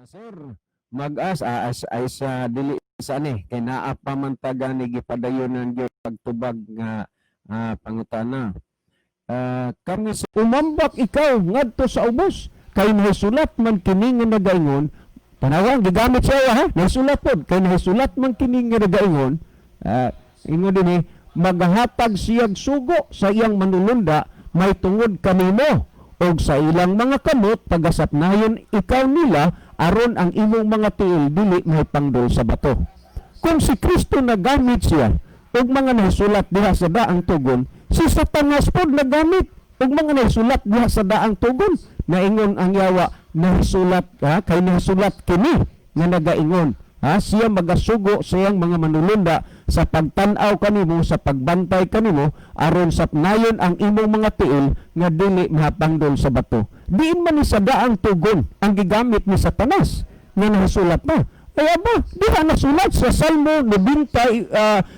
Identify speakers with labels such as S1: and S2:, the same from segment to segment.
S1: Sir, mag-as as ay sa dili sa ani kay naa pa man ta gani gipadayon ng Dios pagtubag nga pangutana. Kami sa
S2: Umambak ikaw ngadto sa ubos kay nahisulat man kini nga nagaingon. Tanawa ang gigamit siya, ha, nahisulat pod kay nahisulat man kini nga nagaingon, ingon dinhi, magahatag siyag sugo sa iyang manulunda may tungod kanimo og sa ilang mga kamot pagasapnayon ikaw nila aron ang imong mga tiil dili mahipangdol sa bato. Kung si Kristo nagamit siya og mga nahisulat diha sa daang tugon, si Satanas pod nagamit og mga nahisulat diha sa daang tugon. Naingon ang yawa, nahisulat, ha, kay nahisulat kini nga nagaingon, ha, siya magasugo sa iyang mga manulunda sa pagtan-aw kanimo, sa pagbantay kanimo, aron sapnayon ang imong mga tiil nga dili mahapangdol sa bato. Diin man ni sa daang tugon ang gigamit ni Satanas nga nahisulat na. Ay aba, diha nasulat sa Salmo 90,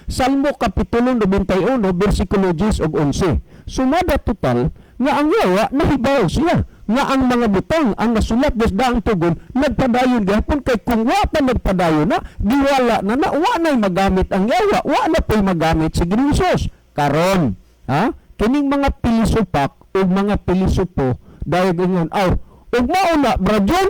S2: Salmo kapitulo 91, bersikulo 10 ug 11. Sumada total nga ang yawa nahibaw siya nga ang mga butang ang nasulat des daang tugon nagpadayon gihapon, kay kung wa pa nagpadayon na, giwala na na, wa na'y magamit ang yawa, wa na po'y magamit si Ginoong Hesus. Karon, ha, kining mga pilisupak ug mga pilisupo dahil ingon, aw, ug mao na, Brad John,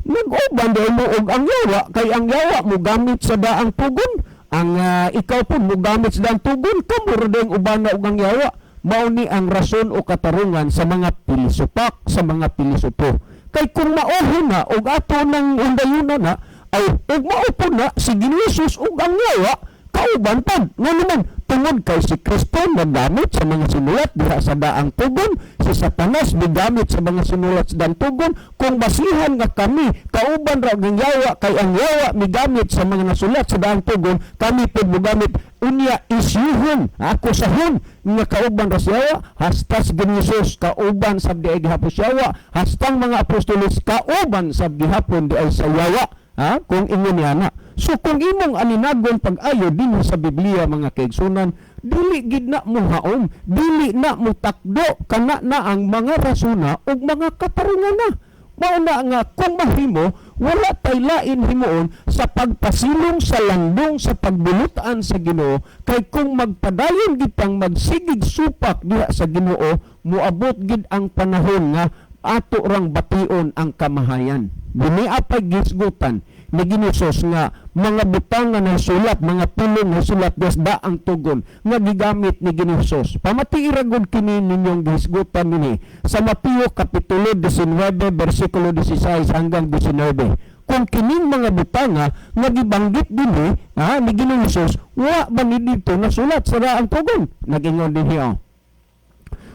S2: nag-uban dahil mo og ang yawa kay ang yawa mo gamit sa daang tugon, ang ikaw po mo gamit sa daang tugon, kamo ra dayong ubana og ang yawa. Mao ni ang rason o katarungan sa mga pilisupak, sa mga pilisupo, kay kung maoho na og ato nang undayuna na ay og mao po na si Ginoong Jesus ug ang yawa kauban pad. Nga naman, tungod kay si Kristo nagamit sa mga sinulat diha sa daang tugon, si Satanas migamit sa mga sinulat sa daang tugon, kung basihan nga kami kauban ra og ang yawa kay ang yawa migamit sa mga nasulat sa daang tugon, kami pud mogamit unya, isyuhon ako sahon nga kauban ra sa yawa, hasta si Ginoong Jesus kauban sab di ay gihapon sa yawa, hastang mga apostoles kauban sab gihapon di ay sa yawa, ha, kung ingon niya na. So kung imong aninagon pag-ayo dinhi sa Biblia, mga kaigsunan, dili gid na mo haom, dili na mo takdo kana na ang mga rasona ug mga katarungan na. Mao na nga kung mahimo, wala tay lain himuon sa pagpasilong sa landong sa pagbulutan sa Ginoo, kay kung magpadayon gid tang magsigig supak diha sa Ginoo, moabot gid ang panahon nga ato rang bation ang kamahayan. Dini apay gisgutan ni Ginoong Hesus nga mga butang nga nasulat, mga pulong nga nasulat des daang tugon nga gigamit ni Ginoong Hesus. Pamati ra gud kini ninyong gisgutan nini sa Mateo kapitulo 19 bersikulo 16 hanggang 19. Kung kining mga butanga nga gibanggit dinhi, ha, ni Ginoong Hesus, wa ba ni dito nasulat sa daang tugon? Nagingon dinhi, oh.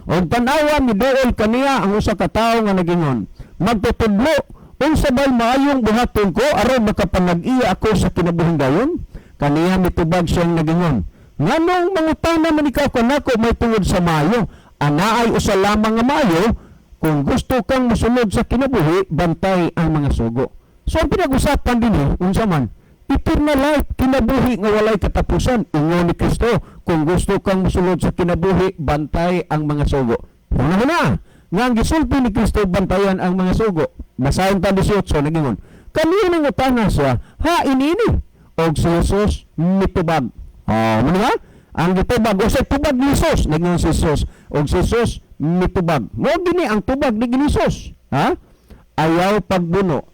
S2: Og tan-awa, miduol kaniya ang usa ka tawo nga nagingon, "Magtutudlo, unsa ba'y maayong buhaton ko aron makapanag-iya ako sa kinabuhing dayon?" Kaniya mitubag siyang nagingon, "Nganong mangutana man ikaw kanako may tungod sa maayo? Anaay usa lamang nga maayo. Kung gusto kang mosulod sa kinabuhi, bantay ang mga sugo." So ang pinag-usapan dinhi, unsa man? Eternal life, kinabuhi nga walay katapusan. Ingon ni Kristo, kung gusto kang mosulod sa kinabuhi, bantay ang mga sugo. Una-una, nga ang gisulti ni Kristo, bantayan ang mga sugo. Basahin ta 18, nagingon. Kaniya nangutana siya, "Ha, inini?" Og si Jesus mitubag. Oh, ano ba? Ang gitubag, o sa tubag ni Jesus, nagingon si Jesus. Og si Jesus mitubag. Mo gini ang tubag ni Jesus. Ha? Ayaw pagbuno.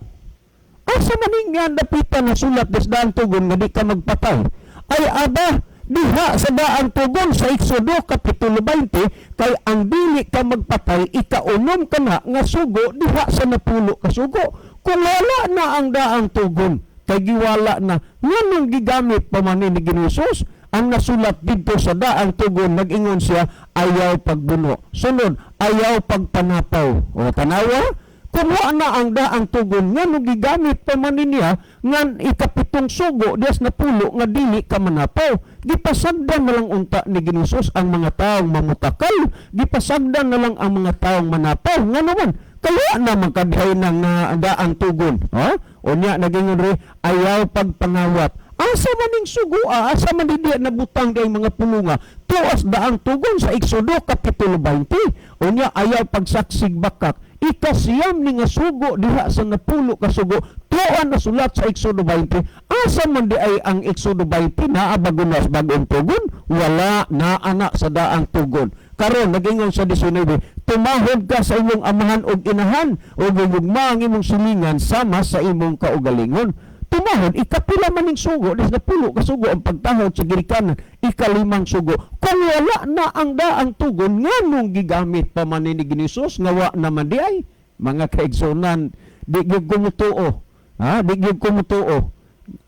S2: Asa man nga dapitan na sulat des daang tugon nga di ka magpatay? Ay aba, diha sa daang tugon sa Exodo kapitulo 20, kay ang dili ka magpatay, ikaunom ka na nga sugo diha sa napulo ka sugo. Kung wala na ang daang tugon, kay giwala na, nganong gigamit pa man ni Ginoong Hesus ang nasulat didto sa daang tugon? Nag-ingon siya, ayaw pagbuno. Sunod, ayaw pagpanapaw. O tanawa, kung wa na ang daang tugon, nga gigamit pa man niya nga ikapitong sugo dias napulo nga dili ka manapaw? Gipasagdan na lang unta ni Ginoong Hesus ang mga taong mamutakal, gipasagdan na lang ang mga taong manapaw. Nga naman kaya na magkadihay ng daang tugon, ha? Unya nagingon ri, ayaw pagpangawat. Asa man ning sugo, asa man di nabutang di mga pulunga? Tuas daang tugon sa Exodo kapitulo 20. Unya ayaw pagsaksig bakak. Ikasiyam ni nga sugo diha sa napulo ka sugo, tuan na sulat sa Exodo 20. Asa man di ay ang Exodo 20? Naa ba gunas bag-ong tugon? Wala na ana sa daang tugon. Karon nagingon sa 19, tumahod ka sa imong amahan ug inahan ug gugma ang imong silingan sama sa imong kaugalingon. Tumahod, ikapila man ning sugo, dis napulo ka sugo ang pagtahod sa girikanan, ikalimang sugo. Kung wala na ang daang tugon, nganong gigamit pa man ni Ginisus nga wa naman di ay? Mga kaigsunan, di gyud ko mutuo. Ha, di gyud ko mutuo.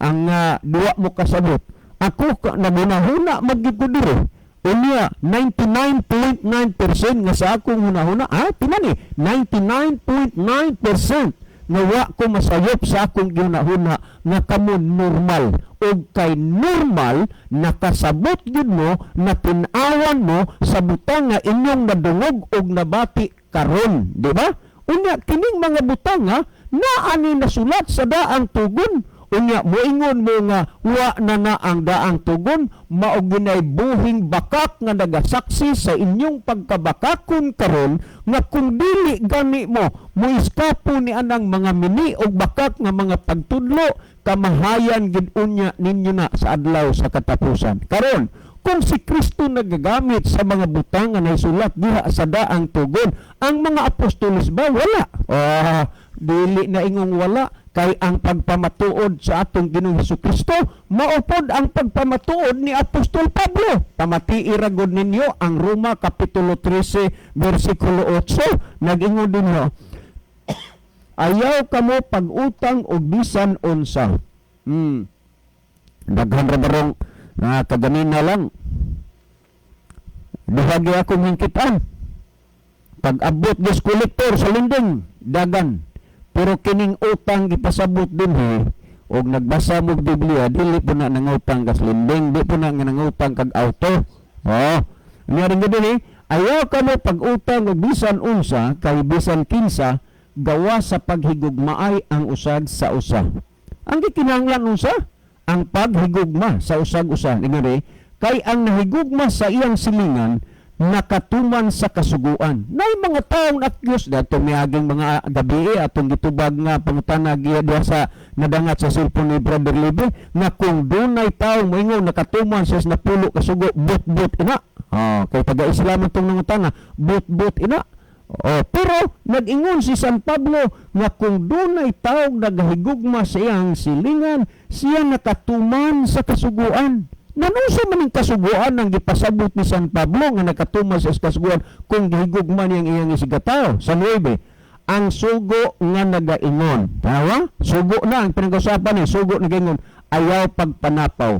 S2: Ang duwa mo kasabot. Ako ka, nagunahuna magyud ko diri. Unya, 99.9% nga sa akong hunahuna, tinan ni, 99.9% nga wa ko masayop sa akong gihunahuna nga kamo normal. Og kay normal, nakasabot gyud mo, natin-awan mo sa butang nga inyong nadungog og nabati karon, di ba? Unya kining mga butang nga naa ni nasulat sa daang tugon. Unya moingon mo nga wa na na ang daang tugon, mao ginay buhing bakak nga nagasaksi sa inyong pagkabakakon karon, nga kung dili gani mo moiskapo ni anang mga mini og bakak nga mga pagtudlo, kamahayan gid unya ninyo na sa adlaw sa katapusan. Karon, kung si Kristo nagagamit sa mga butang nga naisulat diha sa daang tugon, ang mga apostoles ba wala? Dili na ingong wala, kay ang pagpamatuod sa atong Ginoong Hesukristo maupod ang pagpamatuod ni Apostol Pablo. Pamatii ra gud ninyo ang Roma kapitulo 13 bersikulo 8. Nag-ingon dinho, ayaw kamo pag-utang og bisan unsa. Daghan ra barong na kaganina lang duha gyud akong hingkitan. Pag-abot des kolektor sa linding dagan, pero kining utang gipasabot dinhi, og nagbasa mo og Biblia, dili po na nangutang kas linding, di po na nga nangutang kag auto. Oh, niya rin dinhi, ayaw kamo pag-utang og bisan unsa kay bisan kinsa gawa sa paghigugmaay ang usag sa usa. Ang gikinahanglan unsa? Ang paghigugma sa usag-usa. Ingani, kay ang nahigugma sa iyang silingan nakatuman sa kasuguan. Nay mga taong accuse dato miaging mga gabi atong gitubag nga pangutana giya diha sa nadangat sa cellphone ni Brother Libre nga kung dunay taong moingon nakatuman sa napulo kasugo, but-but ina. Oh, kay taga-Islam atong nangutana, but-but ina. Oh, pero nag-ingon si San Pablo nga kung dunay taong nagahigugma sa iyang silingan, siya nakatuman sa kasuguan. Nanusa man ang kasuguan ang gipasabot ni San Pablo nga nakatuman sa kasuguan kung gihigugma niyang iyang isigataw? Sa 9, ang sugo nga nagaingon. Tawa? Sugo na ang pinag-usapan ni sugo nagaingon, ayaw pagpanapaw.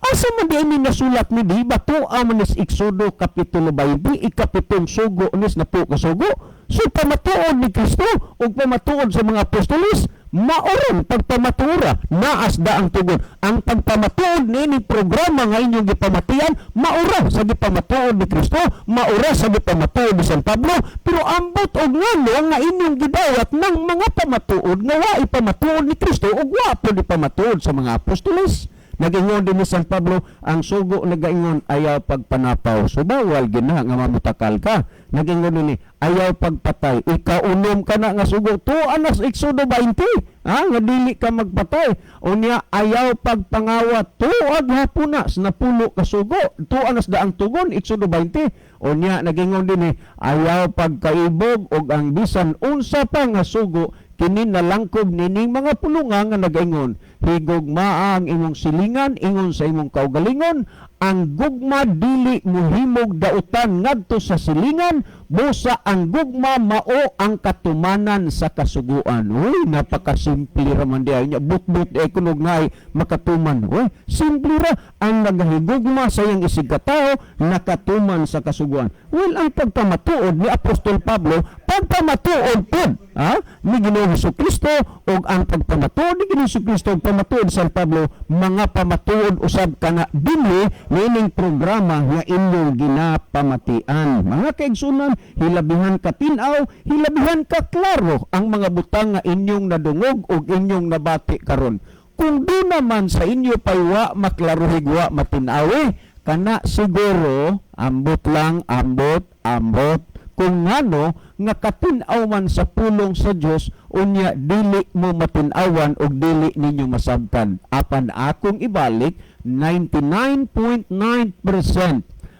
S2: Asa man di ini nasulat ni di ba to man is Exodo kapitulo 20, ikapitong sugo nis na po kasugo. So pamatuod ni Kristo ug pamatuod sa mga apostoles, maoron pagpamatuora naas da ang tugon. Ang pagpamatuod niini programa nga inyong gipamatian maura sa gipamatuod ni Kristo, maura sa gipamatuod ni San Pablo, pero ambot og ngano nga inyong gidawat ng mga pamatuod nga wa ipamatuod ni Kristo ug wa pud ipamatuod sa mga apostoles. Nag-ingon din ni San Pablo, ang sugo nagaingon ayaw pagpanapaw. So bawal gina nga mamutakal ka. Nag-ingon din ni ayaw pagpatay. Ikaunom ka na nga sugo. Tuan na sa Exodo 20. Ha? Nga dili ka magpatay. Unya ayaw pagpangawat. Tuad hapon na sa napulo ka sugo. Tuan na sa daang tugon Exodo 20. Unya nag-ingon din ni ayaw pagkaibog og ang bisan unsa pa nga sugo kini nalangkob nining mga pulunga nga nagaingon higugmaa ang imong silingan ingon sa imong kaugalingon. Ang gugma dili mohimog dautan ngadto sa silingan, busa ang gugma mao ang katumanan sa kasuguan. Uy, napakasimple ra man diay nya, but-but ay kunog naay makatuman. Uy, simple ra, ang nagahigugma sa iyang isigkatao nakatuman sa kasuguan. Well, ang pagpamatuod ni Apostol Pablo, pagpamatuod pod ha ni Ginoong Hesukristo, ug ang pagpamatuod ni Ginoong Hesukristo ug pamatuod San Pablo, mga pamatuod usab kana dinhi niining programa nga inyong ginapamatian. Mga kaigsunan, hilabihan ka tin-aw, hilabihan ka klaro ang mga butang nga inyong nadungog ug inyong nabati karon. Kung di naman sa inyo pay wa maklaruhig, wa matin-aw, kana siguro ambot lang, ambot, ambot. Kung ngano nga katin-aw man sa pulong sa Dios, unya dili mo matin-awan og dili ninyo masabtan. Apan akong ibalik, 99.9%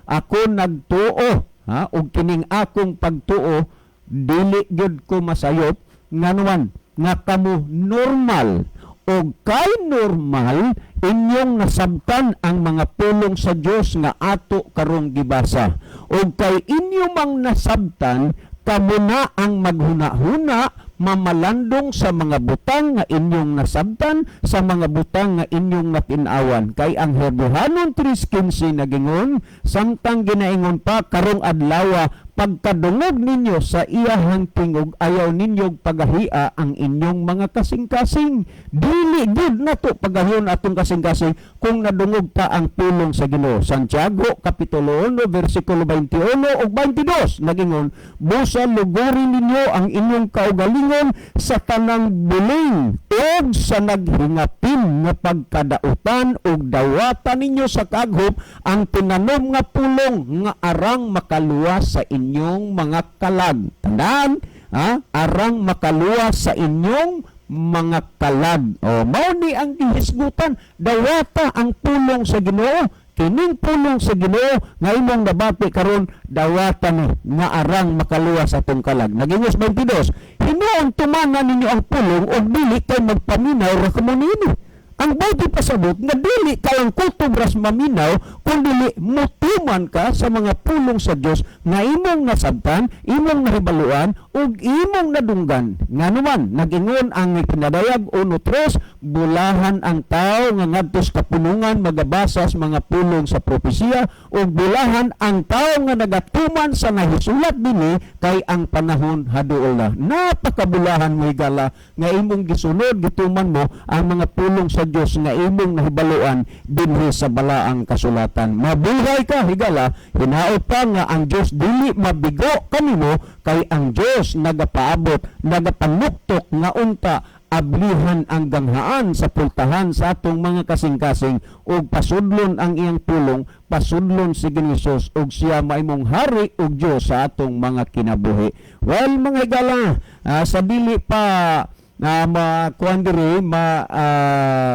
S2: ako nagtuo, ha, og kining akong pagtuo dili gyud ko masayop, nganuman nga kamo normal, og kay normal inyong nasabtan ang mga pulong sa Dios nga ato karong gibasa. Og kay inyo mang nasabtan, kamo na ang maghuna-huna, mamalandong sa mga butang nga inyong nasabtan, sa mga butang nga inyong natin-awan. Kay ang Hebrehanon 3:15 nagingon, "Samtang ginaingon pa, 'Karong adlawa, pagkadungog ninyo sa iyahang tingog, ayaw ninyo pagahia ang inyong mga kasing-kasing." Dili gud nato pagahion atong kasing-kasing kung nadungog ta ang pulong sa Ginoo. Santiago kapitulo 1 versikulo 21 ug 22 nagingon, "Busa luguri ninyo ang inyong kaugalingon sa tanang buling ug sa naghingapin nga pagkadautan, ug dawata ninyo sa kaghop ang tinanom nga pulong nga arang makaluwas sa inyong mga kalag." Tandaan, ha? Arang makaluwas sa inyong mga kalag. O, mao ni ang gihisgutan, dawata ang pulong sa Ginoo. Kining pulong sa Ginoo nga imong nabati karon, dawata ni nga arang makaluwas sa atong kalag. Nagingos 22, "Hinuon tumana ninyo ang pulong ug dili kay magpaminaw ra kamo niini." Ang buot pasabot nga dili ka lang kutob ras maminaw, kun dili mutuman ka sa mga pulong sa Dios nga imong nasabtan, imong nahibaluan ug imong nadunggan. Nganuman nagingon ang Pinadayag 1:3, "Bulahan ang tao nga ngadto sa kapunungan magabasa sa mga pulong sa propesiya, ug bulahan ang tao nga nagatuman sa nahisulat dinhi, kay ang panahon haduol na." Napakabulahan mo, higala, nga imong gisunod, gituman mo ang mga pulong sa Dios nga imong nahibaluan dinhi sa balaang kasulatan. Mabuhay ka, higala. Hinaot pa nga ang Dios dili mabigo kanimo, kay ang Dios nagapaabot, nagapanuktok nga unta ablihan ang ganghaan sa pultahan sa atong mga kasing-kasing ug pasudlon ang iyang pulong, pasudlon si Ginoong ug siya maimong hari ug Dios sa atong mga kinabuhi. Well, mga higala, sa dili pa na makuan diri ma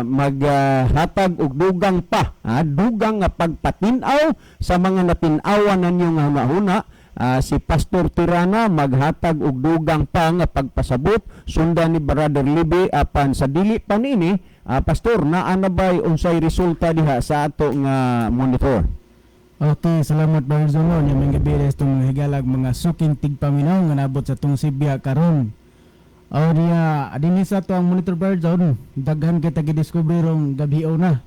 S2: maghatag og dugang pa, dugang nga pagpatin-aw sa mga natin-awan ninyo nga hunahuna, si Pastor Tirana maghatag og dugang pa nga pagpasabot, sundan ni Brother Libby. Apan sa dili pa niini, Pastor, naa na bay unsay resulta diha sa ato nga monitor?
S3: Okay, salamat, Brother Zono. Nya mga gabi itong mga higalag, mga suking tigpaminaw nga nabot sa tong Sibya karon. O niya, dinhi sa ato ang monitor, Brother Zone, daghan kita gidiscover rong gabi na.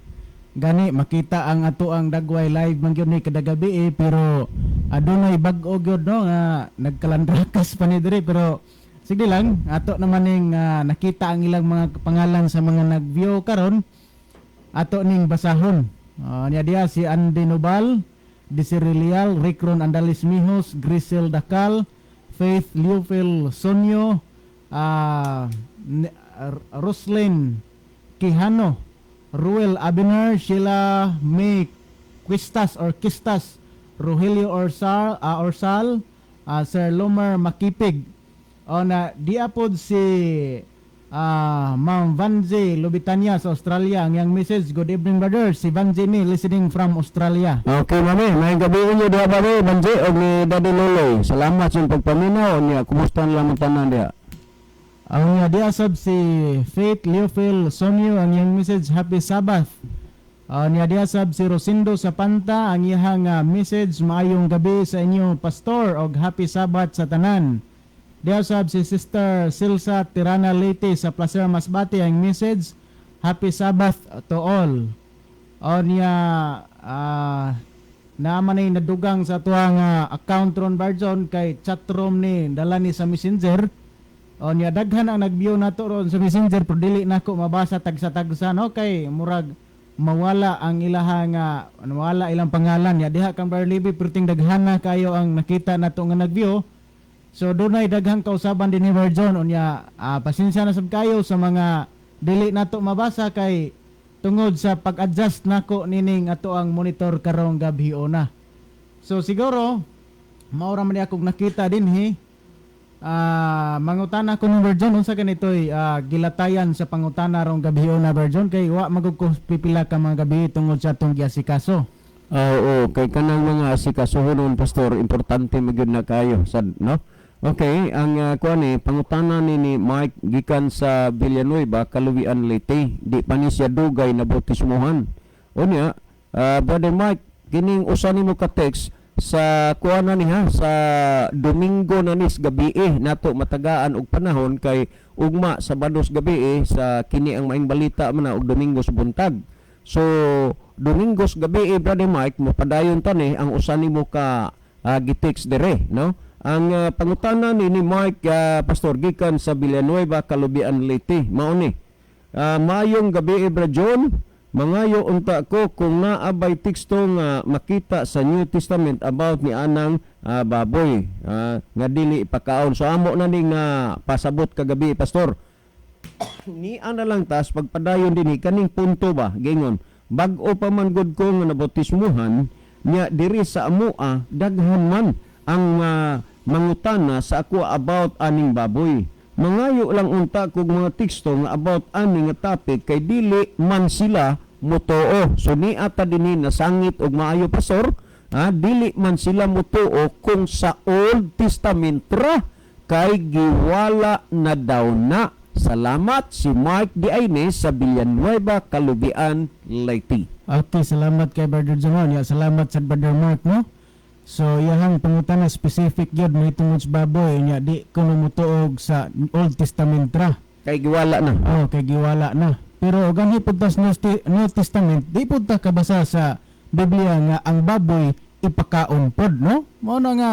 S3: Gani makita ang ato ang dagway live man gyud ni kada gabi eh, pero adunay bag-o gyud, no, nga nagkalandrakas pa ni diri, pero sige lang, ato naman ning nakita ang ilang mga pangalan sa mga nag-view karon, ato ning basahon. Niya diya si Andy Nobal, Desiree Leal, Rickron Andalis Mijos, Grisel Dacal, Faith Leofil Sonyo, Roslyn Quijano, Ruel Abiner, Sheila May Quistas or Quistas, Rogelio Orsal, Sir Lomer Makipig. O na diya pod si Ma'am Vanzi Lubitania sa Australia. Ang iyang message, "Good evening, brother." Si Vanzi ni listening from Australia.
S1: Okay, mami, may gabi inyo diha ba ni Banji og ni Daddy Loloy. Salamat sa inyong pagpaminaw niya. Kumusta na lamang tanan diha?
S3: Ang niya diya sab si Faith Leophil Sonyo, ang iyang message, "Happy Sabbath." Niya diya sab si Rosindo Sapanta, ang iyang message, "Maayong gabi sa inyo, pastor, og happy Sabbath sa tanan." Diya sab si Sister Silsa Tirana Leyte sa Placer Masbate, ang message, "Happy Sabbath to all." O niya naman ay nadugang sa tuwang account ron, Barzon, kay chatroom ni dala ni sa Messenger. O niya daghan ang nag-view nato ron sa Messenger, pero dili nako mabasa tagsa-tagsa, no, kay murag mawala ang ilahang mawala ilang pangalan ya diha kang Brother Libby, perting daghan na kayo ang nakita nato nga nag-view. So dunay daghang kausaban din ni Brother John. Unya pasensya na sab kayo sa mga dili nato mabasa kay tungod sa pag-adjust nako nining ato ang monitor karong gabi na. So siguro Mao ra man ni akong nakita dinhi. Mangutana ko ni Virgin, unsa ganitoy gilatayan sa pangutana rong gabi na, Virgin, kay wa magud ko pipila ka mga gabi tungod sa atong giasikaso.
S1: Oo, kay kanang mga asikasuhonon, Pastor, importante magyud na kayo sad, no? Okay, ang kuan ni pangutana ni Mike gikan sa Villanueva, Kalubian, Leyte. Di pa ni siya dugay na bautismohan. Unya, Brother Mike, kining usa nimo ka text sa kuan na ni ha, sa Domingo na nis gabi eh, nato matagaan og panahon kay ugma Sabado sa gabi eh, sa kini ang maing balita man na og Domingo sa buntag. So Domingo sa gabi eh, Brother Mike, mapadayon ta ni ang usa nimo ka gitext dire, no? Ang pangutana ni Mike, Pastor, gikan sa Villanueva, Kalubian, Leyte, mao ni. Mayong gabi, Bra John, mangayo unta ko kung naabay teksto nga makita sa New Testament about ni anang baboy nga dili ipakaon. So amo na ning na pasabot kagabi, Pastor. Ni ana lang tas pagpadayon dinhi kaning punto ba gingon bag-o pa man gud ko nga nabautismuhan nya diri sa amoa daghan man ang mangutana sa ako about aning baboy. Mangayo lang unta kog mga teksto nga about ani nga topic kay dili man sila motoo. So ni ata dinhi nasangit og maayo, Pastor, dili man sila motoo kung sa Old Testament ra kay giwala na daw na. Salamat, si Mike D. Aine sa Villanueva, Kalubian, Leyte.
S3: Okay, salamat kay Brother John. Ya, salamat sa Brother Mark, no? So, iyahang pangutana specific gyud mahitungod sa baboy nya di kuno motuog sa Old Testament ra.
S1: Kay giwala na.
S3: Oh, kay giwala na. Pero ganhi pud ta sa New Testament, di pud ta kabasa sa Biblia nga ang baboy ipakaon pod, no? Mao na nga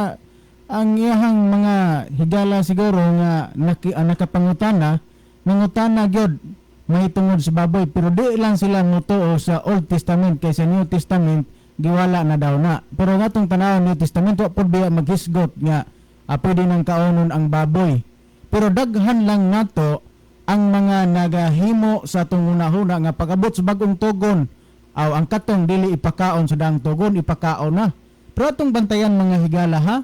S3: ang iyahang mga higala siguro nga nakapangutana, nangutana gyud mahitungod sa baboy, pero di lang sila motuo sa Old Testament kay sa New Testament giwala na daw na. Pero nga atong tanawon New Testament, wa pud biya maghisgot nga pwede nang kaonon ang baboy. Pero daghan lang nato ang mga nagahimo sa atong hunahuna nga pag-abot sa bagong tugon, aw ang katong dili ipakaon sa daang tugon, ipakaon na. Pero atong bantayan, mga higala, ha,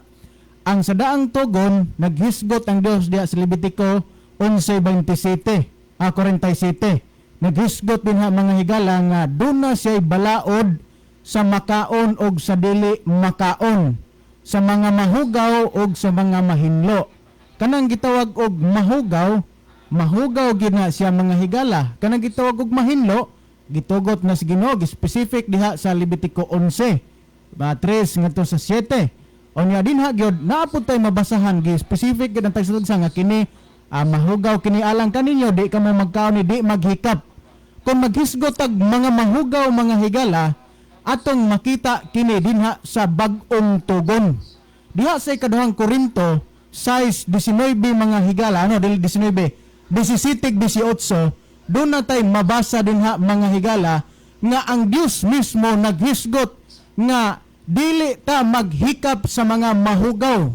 S3: ang sa daang tugon, naghisgot ang Dios diha sa Levitico 11:27, 47. Naghisgot din ha, mga higala, nga duna siya'y balaod sa makaon og sa dili makaon, sa mga mahugaw og sa mga mahinlo. Kanang gitawag og mahugaw, mahugaw gid na siya, mga higala. Kanang gitawag og mahinlo, gitugot na sa Ginoo, specific diha sa Levitico 11 ba 3 ngadto sa 7. Unya dinha gyud naa pud tay mabasahan, gi specific gyud ang tagsa nga kini mahugaw kini alang kaninyo, di ka mo magkaon ni, di maghikap. Kung maghisgot tag mga mahugaw, mga higala, atong makita kini dinha sa bag-ong tugon diha sa ikaduhang Korinto 6:19, mga higala, ano, dili 19, 17, 18. Doon na tay mabasa dinha, mga higala, nga ang Dios mismo naghisgot nga dili ta maghikap sa mga mahugaw.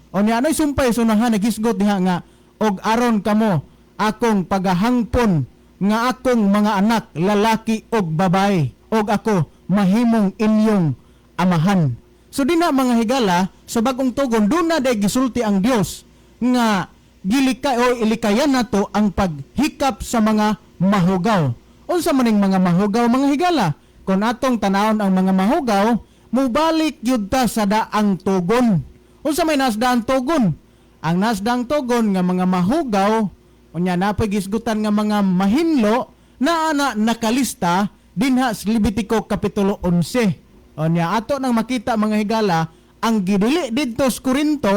S3: O niya ano'y sumpay sunahan naghisgot diha nga og aron kamo akong pagahangpon nga akong mga anak lalaki og babae og ako mahimong inyong amahan. So dinha, mga higala, sa bagong tugon doon na day gisulti ang Dios nga gilikay o ilikayan nato ang paghikap sa mga mahugaw. Unsa man ning mga mahugaw, mga higala? Kung atong tanawon ang mga mahugaw, mubalik gyud ta sa daang tugon. Unsa may nas daang tugon? Ang nas daang tugon nga mga mahugaw, unya napoy gisgutan nga mga mahinlo na ana nakalista dinha sa Levitico kapitulo 11. Unya ato nang makita, mga higala, ang gidili didto sa Korinto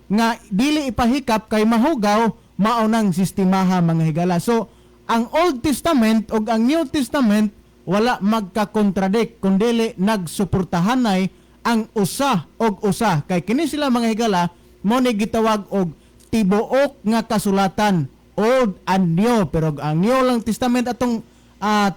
S3: nga dili ipahikap kay mahugaw, mao nang sistemaha, mga higala. So ang Old Testament ug ang New Testament wala magka-contradict kundi nagsuportahanay ang usa og usa kay kini sila, mga higala, mo ni gitawag og tibuok nga kasulatan, Old and New. Pero ang New lang Testament atong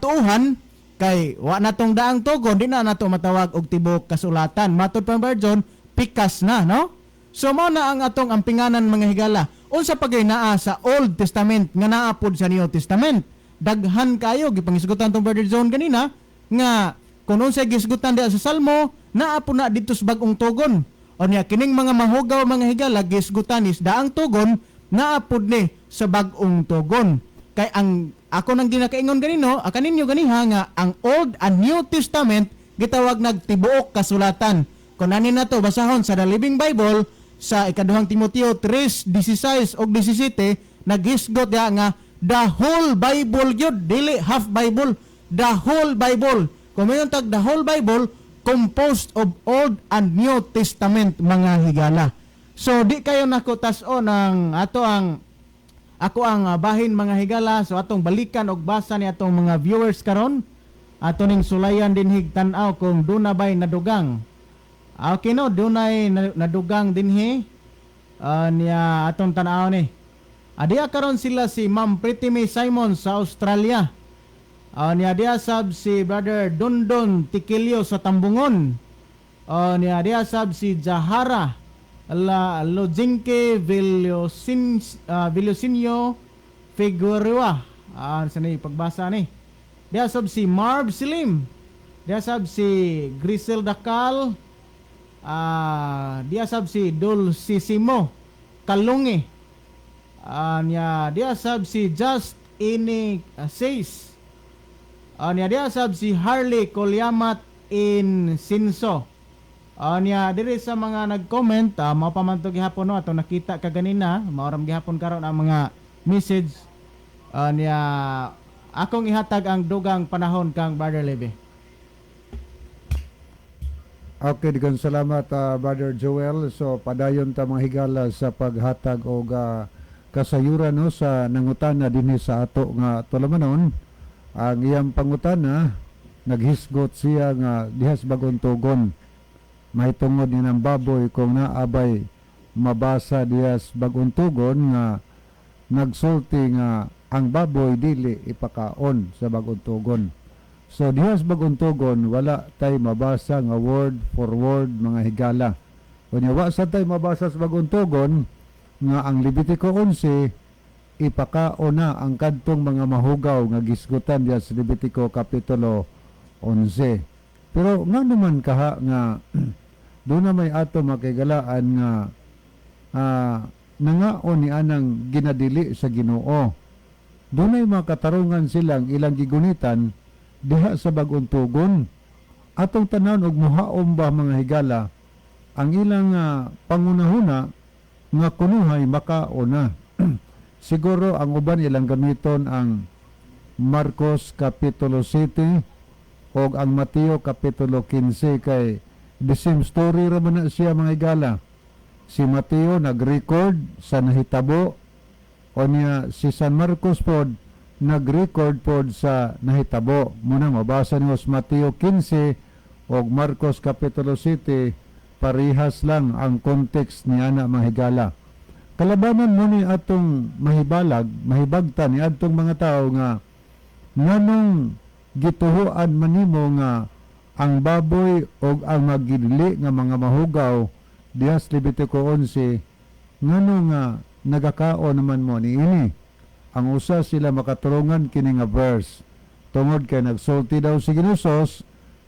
S3: tuuhan kay wa na tong daang tugon, di na nato matawag og tibuok kasulatan. Matod pa version, pikas na, no? So mao na ang atong ampinganan, mga higala. Unsa pagay naa sa Old Testament nga naa pod sa New Testament? Daghan kayo gipangisgutan tong Brother Zone ganina nga kung unsay gisgutan diha sa Salmo, naa po na dito sa bagong tugon. Unya kining mga mahugaw, mga higala, gisgutan is daang tugon naa pud ni sa bag-ong tugon. Kay ang ako nang ginakaingon ganino, kaninyo ganiha nga ang Old and New Testament gitawag nagtibuok kasulatan. Kung ani na to basahon sa The Living Bible sa ikaduhang Timoteo 3:16 ug 17, naghisgot diha nga the whole Bible gyud, dili half Bible, the whole Bible. Kung mayon tag the whole Bible composed of Old and New Testament, mga higala. So di kayo nako tas-o ng ato ang ako ang bahin, mga higala. So atong balikan og basa ni atong mga viewers karon. Ato ning sulayan dinhig tan-aw kung duna bay nadugang. Okay no, dunay nadugang dinhi. Niya atong tan-aw ni. Adiya karon sila si Ma'am Pretty May Simon sa Australia. Niya diya sab si Brother Dondon Tikilio sa Tambungon. Niya diya sab si Jahara La Lojinke Villosinio Figueroa. Sa ni pagbasa ni. Diya sab si Marv Silim. Diya sab si Grisel Dacal. Diya sab si Dulcisimo Kalungi. Niya diya sab si Just Ini Says. Niya diya sab si Harley Kolyamat in Sinso. Niya diri sa mga nag-comment, mao pa man to gihapon no, atong nakita kaganina, mao ra man gihapon karon ang mga message. Niya akong ihatag ang dugang panahon kang Brother Levy.
S4: Okay, daghang salamat, Brother Joel. So padayon ta, mga higala, sa paghatag og kasayuran no sa nangutana dinhi sa ato nga tulamanon. Ang iyang pangutana, naghisgot siya nga diha sa bagong tugon mahitungod ni ng baboy, kung naabay mabasa diha sa bagong tugon nga nagsulti nga ang baboy dili ipakaon sa bagong tugon. So diha sa bagong tugon wala tay mabasa nga word for word, mga higala. Unya wa sa tay mabasa sa bagong tugon nga ang Levitico 11 ipakaon na ang kadtong mga mahugaw nga gisgutan diha sa Levitico kapitulo 11. Pero nga naman kaha nga doon na may ato makigalaan nga nangaon ni anang ginadili sa Ginoo. Dunay mga katarungan silang ilang gigunitan diha sa bagong tugon. Atong tanawon og muhaom ba, mga higala, ang ilang pangunahuna nga kunuhay makaon na. Siguro ang uban ilang gamiton ang Marcos Kapitulo 7 o ang Mateo Kapitulo 15 kay the same story ra man na siya, mga higala. Si Mateo nag-record sa nahitabo o niya si San Marcos pod nag-record pod sa nahitabo. Muna mabasa niyo sa Mateo 15 o Marcos Kapitulo 7, parehas lang ang context ni ana, mga higala. Kalabanan mo ni atong mahibalag, mahibagta ni atong mga tao nga nganong gituhuan manimo nga ang baboy o ang magidili nga mga mahugaw diha sa Levitico 11, ngano nga nagakaon naman mo ni ini? Ang usa sila makaturungan kini nga verse tungod kay nagsulti daw si Ginoong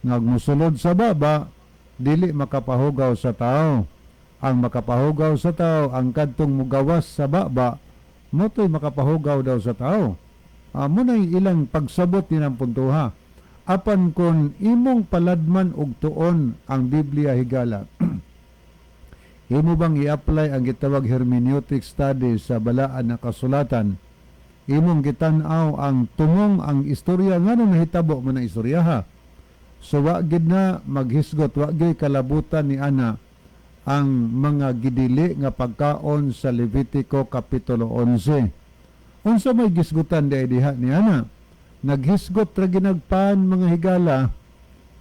S4: nga musulod sa baba dili makapahugaw sa tao. Ang makapahugaw sa tao ang kadtong mugawas sa baba, motoy makapahugaw daw sa tao. Mo na ilang pagsabot ni ng puntuha. Apan kon imong paladman og tuon ang Biblia, higala, imo bang i-apply ang gitawag hermeneutic study sa balaan na kasulatan, imong gitan-aw ang tumong ang istorya, ngano nahitabo man ang istorya ha. So wa gid na maghisgot, wa gyud kalabutan ni ana ang mga gidili nga pagkaon sa Levitico Kapitulo 11. Unsa may gisgutan di diha ni ana? Naghisgot ra ginagpan, mga higala,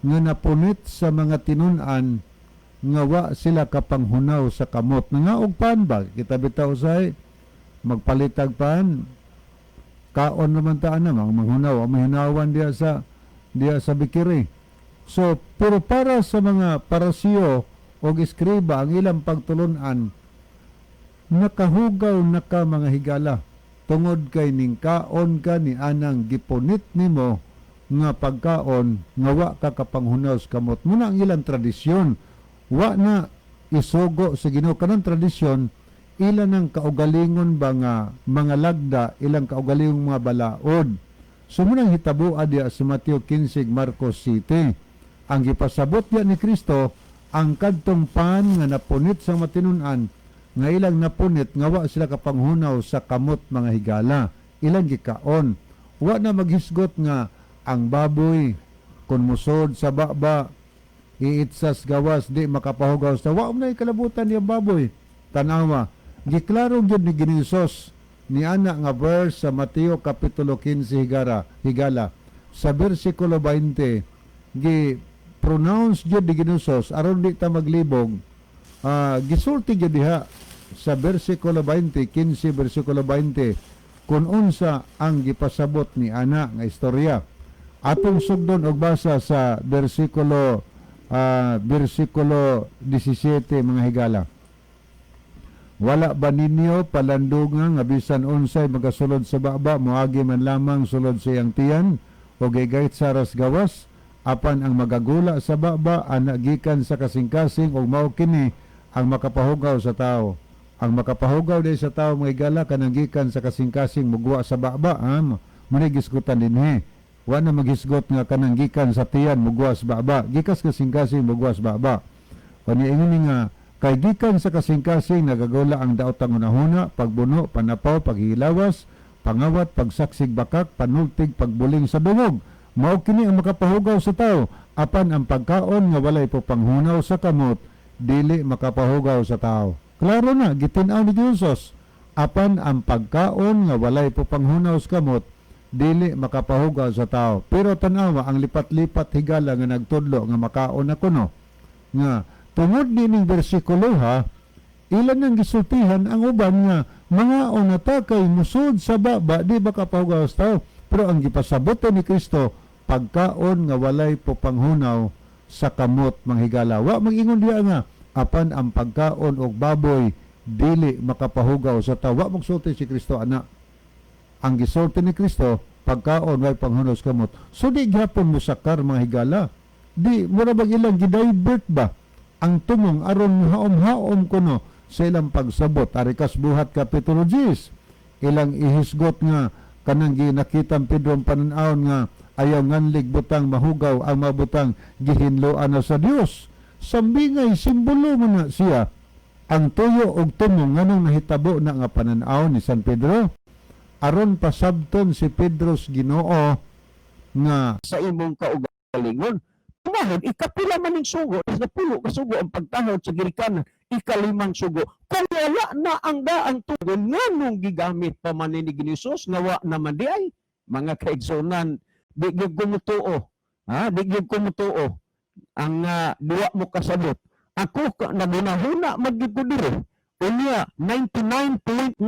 S4: nga napunit sa mga tinun-an nga wa sila kapanghunaw sa kamot. Nangaog pan ba? Kita bitaw say magpalitag pan, kaon naman ta ana, mga manghunaw, ang mahunawan diha sa bikiri. So pero para sa mga Parisiyo o eskriba, ang ilang pagtulunan, nakahugaw na ka, mga higala, tungod kay ning kaon ka ni anang gipunit nimo nga pagkaon nga wa ka kapanghunaw sa kamot. Muna ang ilang tradisyon, wa na isugo sa Ginoo. Kanang tradisyon, ilan ang kaugalingon ba nga mga lagda, ilang kaugalingong mga balaod. So munang hitabo diya sa Mateo 15, Marcos City. Ang gipasabot diya ni Kristo, ang kadtong pan nga napunit sa matinunan, nga ilang napunit nga wa sila kapanghunaw sa kamot, mga higala, ilang gikaon. Wa na maghisgot nga ang baboy kung musod sa baba, iitsas gawas, di makapahugaw sa wa na ikalabutan niyang baboy. Tanawa, giklaro gyud ni Ginoong Hesus ni ana nga verse sa Mateo kapitulo 15, higala, sa bersikulo 20. Gi pronounce gyud ni Ginoong Hesus aron di ta maglibog. Gisulti gyud diha sa bersikulo 20, 15 bersikulo 20, kung unsa ang gipasabot ni ana nga istorya. Atong sugdon og basa sa bersikulo 17, mga higala. "Wala ba ninyo palandunga nga bisan unsay magasulod sa baba, moagi man lamang sulod sa iyang tiyan o gigayt sa ras gawas? Apan ang magagula sa baba ana gikan sa kasing-kasing, ug mao kini ang makapahugaw sa tao." Ang makapahugaw diay sa tao, mga higala, kanang gikan sa kasing-kasing mugwa sa baba, ha? Mo gisgutan dinhi. Wa na maghisgot nga kanang gikan sa tiyan mugwa sa baba. Gikas kasing-kasing mugwa sa baba. Kani ingon ni nga kay gikan sa kasing-kasing nagagula ang daotang hunahuna, pagbuno, panapaw, paghilawas, pangawat, pagsaksig bakak, panultig, pagbuling sa dungog. Mao kini ang makapahugaw sa tao, apan ang pagkaon nga walay panghunaw sa kamot dili makapahugaw sa tao. Klaro na gitin-aw ni Jesus. Apan ang pagkaon nga walay panghunaw sa kamot dili makapahugaw sa tao. Pero tanawa ang lipat-lipat, higala, nga nagtudlo nga makaon na kuno. Nga tungod nining bersikulo ha, ilan ang gisultihan ang uban nga mga na ta kay musod sa baba di ba kapahugaw sa tao. Pero ang gipasabot ni Kristo, pagkaon nga walay panghunaw sa kamot, mga higala. Wa mag-ingon diya nga apan ang pagkaon og baboy dili makapahugaw sa tao. Wa magsulti si Kristo ana. Ang gisulti ni Kristo, pagkaon way panghunaw sa kamot. So di gyapon musakar, mga higala. Di mura bag ilang gidivert ba ang tumong aron haom-haom kuno sa ilang pagsabot. Arikas Buhat kapitulo 10, ilang ihisgot nga kanang ginakitang Pedro ang panan-awon nga ayaw nganlig butang mahugaw, ang mabutang gihinloan na sa Dios. Sambingay simbolo man na siya ang tuyo og tumong. Nganong nahitabo na nga panan-aw ni San Pedro? Aron pasabton si Pedro sa Ginoo nga
S2: sa imong kaugalingon. Tumahod, ikapila man ning sugo, is napulo ka sugo ang pagtahod sa Girikanan, ikalimang sugo. Kung wala na ang daang tugon, nganong gigamit pa man ni Jesus nga wa naman di ay? Mga kaigsunan, di gyud ko mutuo. Ha? Di gyud ko mutuo. Ang duwa mo kasabot. Ako, nagunahuna magyud ko diri. Unya, 99.9%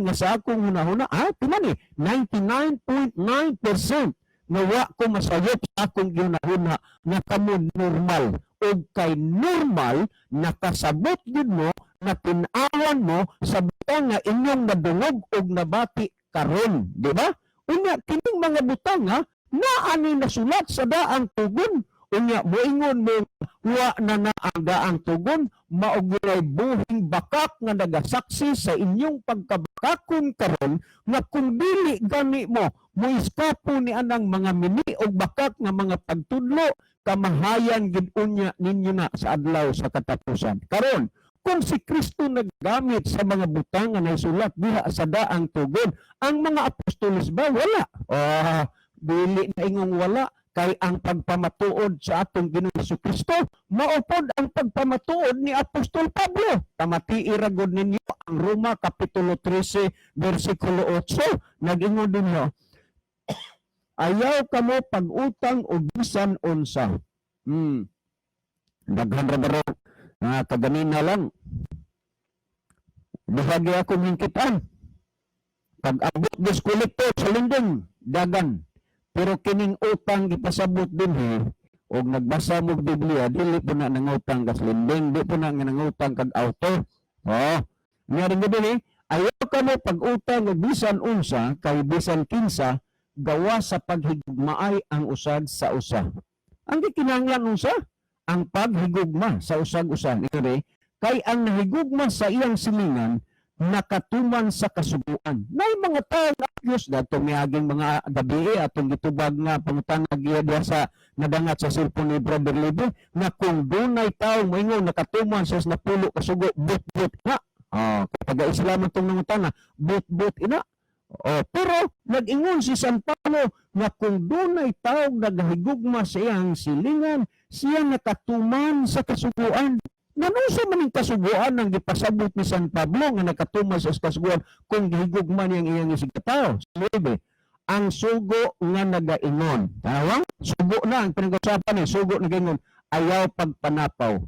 S2: nga sa akong hunahuna, timan eh, 99.9% nga wa ko masayop sa akong gihunahuna nga kamo normal. Og kay normal, nakasabot gyud mo, na tin-awan mo sa butang nga inyong nadungog og nabati karon, di ba? Unya kining mga butang nga naa ni nasulat sa daang tugon. Unya moingon mo wa na na ang daang tugon, mao gyud buhing bakak nga nagasaksi sa inyong pagkabakakon karon nga kung dili gani mo moiskapo ni anang mga mini og bakak nga mga pagtudlo, kamahayan gid unya ninyo na sa adlaw sa katapusan. Karon, kung si Kristo naggamit sa mga butang nga naisulat diha sa daang tugon, ang mga apostoles ba wala? Oh, dili na ingong wala, kay ang pagpamatuod sa atong Ginoong Kristo mao pod ang pagpamatuod ni Apostol Pablo. Pamatii ra gud ninyo ang Roma kapitulo 13 bersikulo 8. Nag-ingon dinhi, "Ayaw kamo pag-utang og bisan unsa." Daghan ra baro nga kaganina lang. Duha gyud akong hingkitan. Pag abot des kolektor sa lindong, dagan. Pero kining utang gipasabot dinhi, og nagbasa mo og Biblia, dili po na nangutang kas lending, di po na nga nangutang kag auto. Oh, nya rin dinhi, "Ayaw kamo pag-utang og bisan unsa kay bisan kinsa gawa sa paghigugmaay ang usag sa usa." Ang gikinahanglan unsa? Ang paghigugma sa usag-usa. Iri,
S1: Kay ang nahigugma sa iyang silingan nakatuman sa kasuguan. Nay mga tao nga accuse dato miaging mga gabi atong gitubag nga pangutana giya diha sa nadangat sa cellphone ni Brother Libre nga kung dunay tao moingon nakatuman sa napulo ka sugo, but-but na. Ah, taga Islam itong nangutana, but-but ina. Oh, pero nag-ingon si San Pablo nga kung dunay tao nagahigugma sa iyang silingan, siya nakatuman sa kasuguan. Nanusa man ang kasuguan ang gipasabot ni San Pablo nga nakatuman sa kasuguan kung gihigugma niyang iyang isigkatao? Sabi, ang sugo nga nagaingon. Tawang? Sugo na ang pinag-usapan eh. Sugo nagaingon. Ayaw pagpanapaw.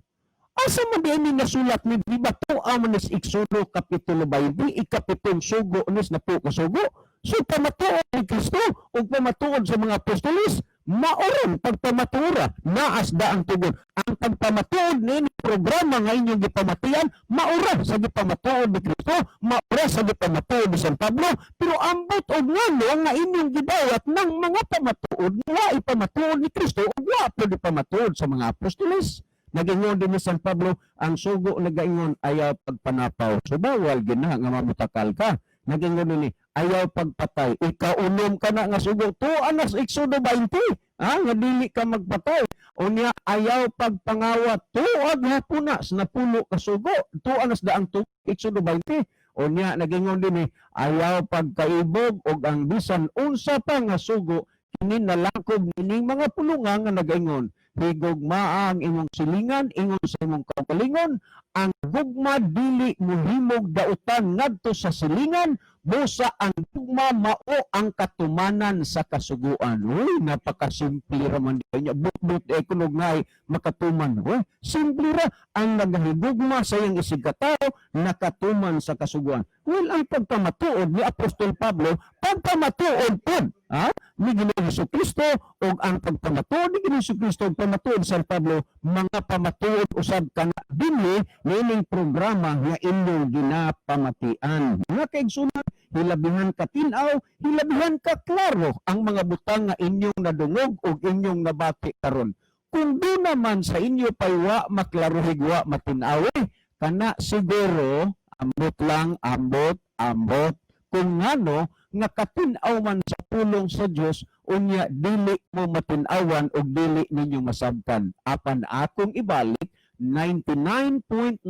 S1: Asa man di ni nasulat ni di ba to man is Exodo kapitulo 20, ikapitong sugo nis napo ka sugo? So pamatuod ni Kristo ug pamatuod sa mga apostoles, maoron pagpamatuora naas da ang tugon. Ang pagpamatuod niini programa nga inyong gipamatian, maura sa gipamatuod ni Kristo, maura sa gipamatuod ni San Pablo, pero ambot og ngano nga inyong gidawat ng mga pamatuod nga ipamatuod ni Kristo ug wa pud ipamatuod sa mga apostoles. Nagingon din ni San Pablo, ang sugo nagaingon ayaw pagpanapaw. So bawal gina nga mamutakal ka. Nagingon din ni ayaw pagpatay. Ikaunom ka na nga sugo. Tuan nas Exodo 20. Ha? Nga dili ka magpatay. Unya ayaw pagpangawat. Tuag hapon na sa napulo ka sugo. Tuan nas daang tu Exodo 20. Unya nagingon din ni ayaw pagkaibog og ang bisan unsa pa nga sugo kini nalangkob nining mga pulungan nga nagaingon higugmaa ang imong silingan ingon sa imong kaugalingon. Ang gugma dili mohimog dautan ngadto sa silingan, busa ang gugma mao ang katumanan sa kasuguan. Uy, napakasimple ra man niya. But-but eh kunog ngay makatuman. Uy, simple ra. Ang nagahigugma sa iyang isigkatao nakatuman sa kasuguan. Well, ang pagpamatuod ni Apostol Pablo, pagpamatuod pod ha ni Ginoong Kristo, ug ang pagpamatuod ni Ginoong Kristo ug pamatuod sa Pablo, mga pamatuod usab kana dinhi niining programa nga inyong ginapamatian. Mga kaigsunan, hilabihan ka tin-aw, hilabihan ka klaro ang mga butang nga inyong nadungog ug inyong nabati karon. Kung di naman sa inyo pay wa maklaruhig, wa matin-aw, eh, kana siguro ambot lang, ambot, ambot. Kung ngano nga katin-aw man sa pulong sa Dios, unya dili mo matin-awan og dili ninyo masabtan. Apan akong ibalik, 99.9%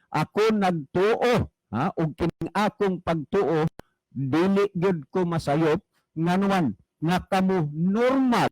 S1: ako nagtuo, ha, og kining akong pagtuo dili gyud ko masayop, nganuman nga kamo normal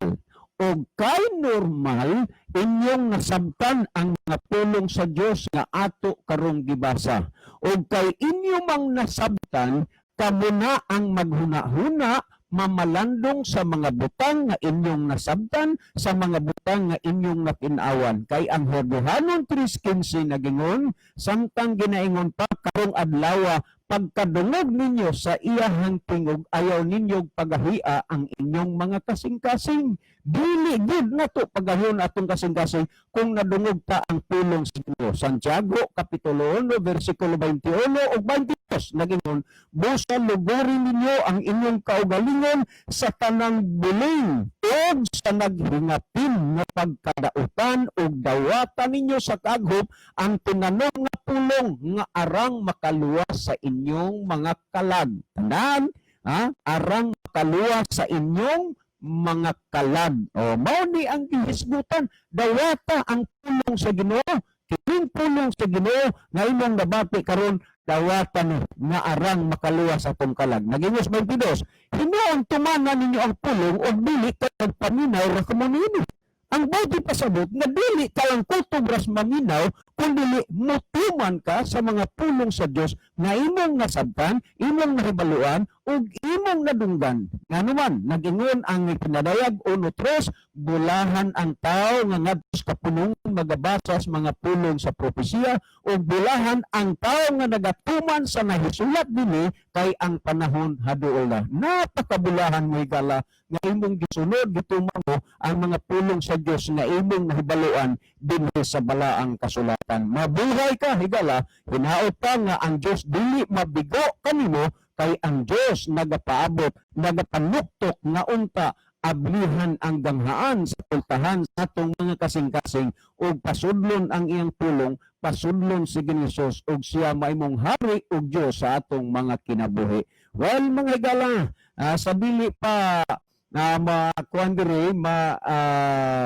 S1: og kay normal inyong nasabtan ang mga pulong sa Dios nga ato karong gibasa. Og kay inyo mang nasabtan, kamo na ang maghuna-huna, mamalandong sa mga butang nga inyong nasabtan, sa mga butang nga inyong natin-awan. Kay ang Hebrehanon 3:15 nagingon, samtang ginaingon pa karong adlawa, pagkadungog ninyo sa iyahang tingog, ayaw ninyo pagahia ang inyong mga kasing-kasing. Dili gid nato pagahon atong kasing-kasing kung nadungog ta ang pulong sa Ginoo. Santiago kapitulo 1 versikulo 21 ug 22 nagingon, busa lugurin ninyo ang inyong kaugalingon sa tanang buling ug sa naghingapin nga pagkadautan, ug dawatan ninyo sa kaghop ang tinanom nga pulong nga arang makaluwas sa inyong mga kalag. Tandaan, ha? Arang makaluwas sa inyong mga kalag. O, mao ni ang gihisgutan, dawata ang pulong sa Ginoo. Kining pulong sa Ginoo nga imong nabati karon, dawata ni nga arang makaluwas sa atong kalag. Nagingos 22, hinuon tumanan ninyo ang pulong og dili ka nagpaminaw ra kamo niini. Ang bawdi pasabot nga dili ka lang kutob ras maminaw, kun dili mutuman ka sa mga pulong sa Dios nga imong nasabtan, imong nahibaluan ug imong nadunggan. Nganuman, nag-ingon ang pinadayag 1:3, bulahan ang tao nga ngadto sa kapunungan magabasa sa mga pulong sa propesiya, ug bulahan ang tao nga nagatuman sa nahisulat dinhi, kay ang panahon haduol na. Napakabulahan mo, higala, nga imong gisunod, gituman mo ang mga pulong sa Dios nga imong nahibaluan dinhi sa balaang kasulatan. Mabuhay ka, higala, hinaot pa nga ang Dios dili mabigo kanimo, kay ang Dios nagapaabot, nagapanuktok nga unta ablihan ang ganghaan sa pultahan sa atong mga kasing-kasing ug pasudlon ang iyang pulong. Pasudlon si Ginoong Hesus ug siya mahimong hari ug Dios sa atong mga kinabuhi. Well, mga higala, sa dili pa na makuan diri ma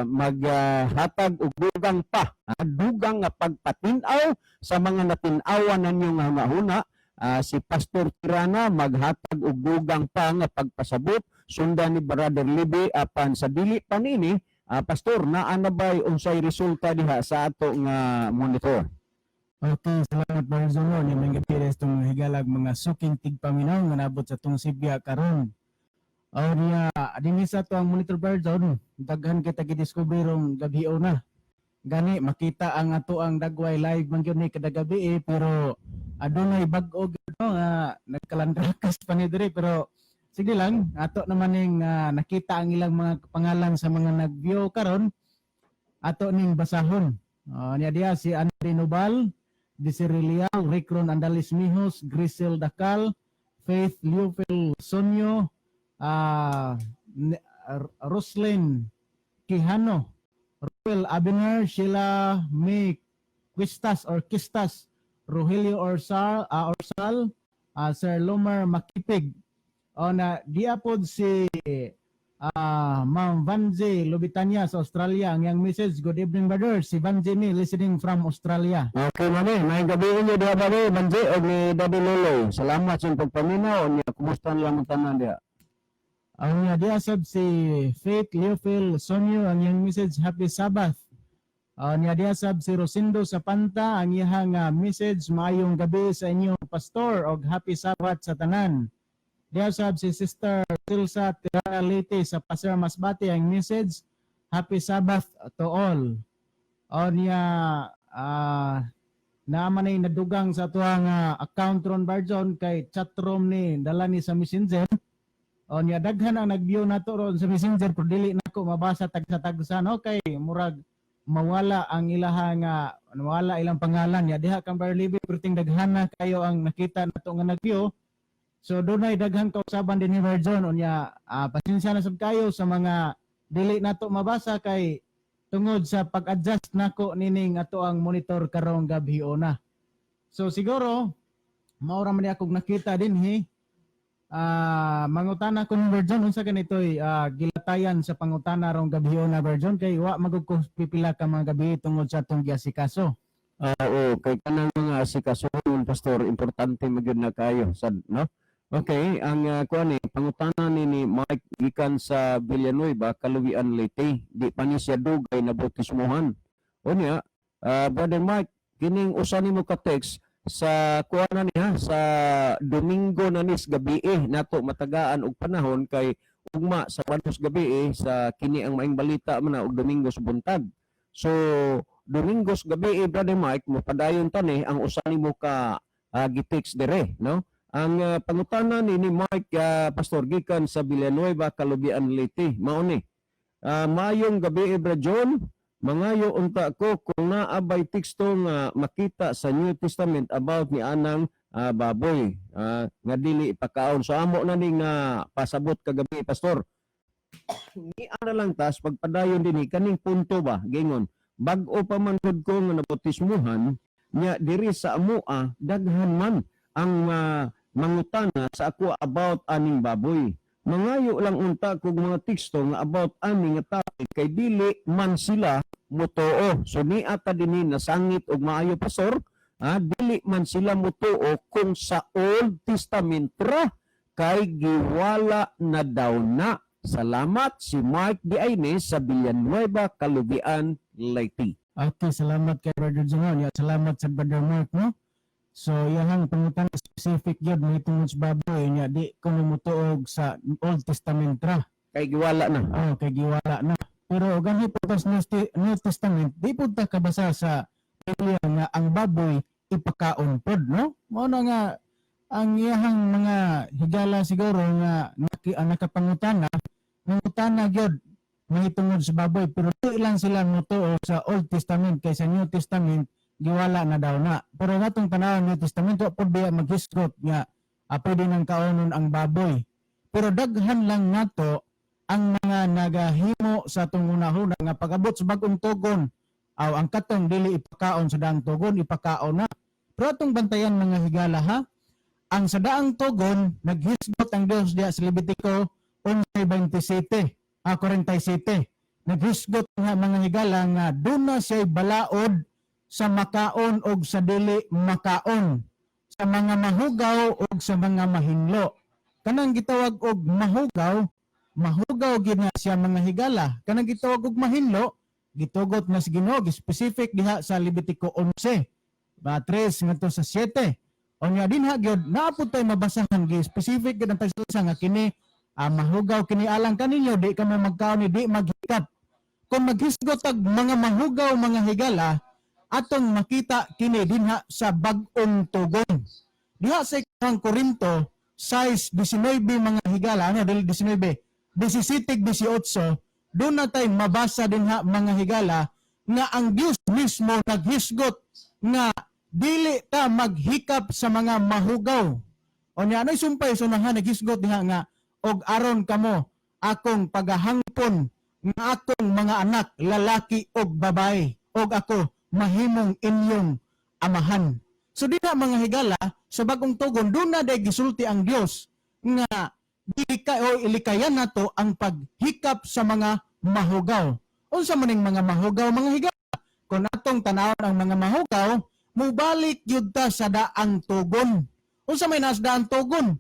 S1: maghatag og dugang pa, dugang nga pagpatin-aw sa mga natin-awan ninyo nga hunahuna, si Pastor Tirana maghatag og dugang pa nga pagpasabot, sundan ni Brother Libby. Apan sa dili pa nini, Pastor, naa na bay unsay resulta diha sa ato nga monitor?
S3: Okay, salamat, Brother Zono. Nya mga gabi itong higalag mga suking tigpaminaw nga nabot sa tong sibya karon. O niya, dinhi sa ato ang monitor, Brother Zon, daghan kita gidiscover rong gabi na. Gani makita ang ato ang dagway live man gyud ni kada gabi eh, pero adunay bag-o gyud, no, nga nagkalandrakas pa ni diri, pero sige lang, ato naman ning nakita ang ilang mga pangalan sa mga nag-view karon, ato ning basahon. Niya diya si Andre Nobal, Desiree Liao, Rickron Andalis Mijos, Grisel Dacal, Faith Leofil Sonyo, Roslyn Quijano, Ruel Abiner, Sheila May Quistas or Quistas, Rogelio Orsal, Orsal, Sir Lomar Makipig. O na diya pod si Ma'am Vanji Lubitanya sa Australia. Ang iyang message, "Good evening, brother." Si Vanji ni listening from Australia.
S1: Okay, mami. May gabi inyo diha ba ni Banji o ni Daddy Lolo. Salamat sa inyong pagpaminaw niya. Kumusta nila mong tanan diha?
S3: Ang niya diya sab si Faith Leofil Sonyo, ang iyang message, "Happy Sabbath." Ang niya diya sab si Rosindo Sapanta, ang iyang message, "Maayong gabi sa inyo, pastor, og happy Sabbath sa tanan." Diya sab si Sister Tilsa Tirana Leyte sa Pasir, Masbate, ang message, "Happy Sabbath to all." O niya naa man ay nadugang sa atuang account ron, Barjon, kay chatroom ni dala ni sa Messenger. O niya daghan ang nag-view nato ron sa Messenger pero dili nako mabasa tagsa-tagsa, no, kay murag mawala ang ilaha nga mawala ilang pangalan ya diha kang Barlibi, pero ting daghan na kayo ang nakita nato nga nag-view. So dunay daghan kausaban din ni Virgin. Unya pasensya na sab kayo sa mga dili nato mabasa kay tungod sa pag-adjust nako nining ato ang monitor karong gabi na. So siguro mao ra man ni akong nakita dinhi. Mangutana ko ni Virgin, unsa ganito'y gilatayan sa pangutana rong gabi na, Virgin, kay wa magud ko pipila ka mga gabi tungod sa atong giasikaso.
S1: Oo, kay kanang mga asikasuhon, pastor, importante magyud na kayo sad, no? Okay, ang kuan ni pangutana ni Mike gikan sa Villanueva, Kaluwian, Leyte. Di pa ni siya dugay na bautismohan. Unya, Brother Mike, kining usa nimo ka text sa kuan na niya sa Domingo na nis gabi eh, nato matagaan og panahon kay ugma sa Sabado gabi eh, sa kini ang maing balita man na og Domingo sa buntag. So Domingos gabi eh, Brother Mike, mapadayon ta ni ang usa nimo ka gitext dire, no? Ang pangutana ni Mike, pastor, gikan sa Villanueva, Kalubian, Leyte. Mao ni. "Maayong gabi, Bra John. Mangayo unta ko kung naa bay teksto nga makita sa New Testament about ni anang baboy nga dili ipakaon." So amo na ning na pasabot kagabi, pastor. Ni ana lang tas pagpadayon dinhi kaning punto ba gingon, "Bag-o pa man gud ko nga nabautismuhan nya diri sa amoa daghan man ang mangutana sa ako about aning baboy. Mangayo lang unta kog mga teksto nga about ani nga topic kay dili man sila mutuo." So ni ata dinhi nasangit og maayo, pastor, dili man sila mutuo kung sa Old Testament ra kay giwala na daw na. Salamat, si Mike Diayne sa Villanueva, Kalubian, Leyte.
S3: Okay, salamat kay Brother John. Ya, salamat sa Brother Mark, no? So, iyahang pangutana specific yun, may tungod sa baboy niya, di ko mutuog sa Old Testament ra.
S1: Kay giwala na.
S3: Oh, kay giwala na. Pero ganhi po sa New Testament, di po ta kabasa sa Biblia nga ang baboy ipakaon pod, no? Mao na nga ang iyahang mga higala siguro nga ang nakapangutana, nangutana gyud mahitungod sa baboy, pero di lang sila mutuo sa Old Testament kay sa New Testament giwala na daw na. Pero natong tanawon New Testament, wa pod biya maghisgot nga pwede nang kaonon ang baboy. Pero daghan lang nato ang mga nagahimo sa atong unahuna nga pag-abot sa bagong tugon Aw, ang katong dili ipakaon sa daang tugon, ipakaon na. Pero atong bantayan, mga higala, ha. Ang sa daang tugon, naghisgot ang Dios diya sa Levitico 11:27, 47. Naghisgot nga, mga higala, nga duna siya'y balaod sa makaon og sa dili makaon, sa mga mahugaw og sa mga mahinlo. Kanang gitawag og mahugaw, mahugaw gid na siya, mga higala. Kanang gitawag og mahinlo, gitugot na sa Ginoo, specific diha sa Levitico 11, ba 3 ngadto sa 7. Unya dinha gyud naa pud tay mabasahan, gi specific gyud ang pagsulsa nga kini mahugaw kini alang kaninyo, di ka mo magkaon ni, di maghikap. Kung maghisgot og mga mahugaw, mga higala, atong makita kini dinha sa bag-ong tugon. Diha sa Ikaduhang Korinto 6:19, mga higala, ano dili 19, 17, 18, doon na tay mabasa dinha, mga higala, nga ang Dios mismo naghisgot nga dili ta maghikap sa mga mahugaw. O niya, ano'y sumpay so nga naghisgot diha nga og aron kamo akong pagahangpon nga akong mga anak lalaki og babae og ako mahimong inyong amahan. So diha, mga higala, sa bagong tugon doon na day gisulti ang Dios nga dili ka o ilikayan nato ang paghikap sa mga mahugaw. Unsa man ning mga mahugaw, mga higala? Kung atong tanawon ang mga mahugaw, mubalik gyud ta sa daang tugon. Unsa may nas daang tugon?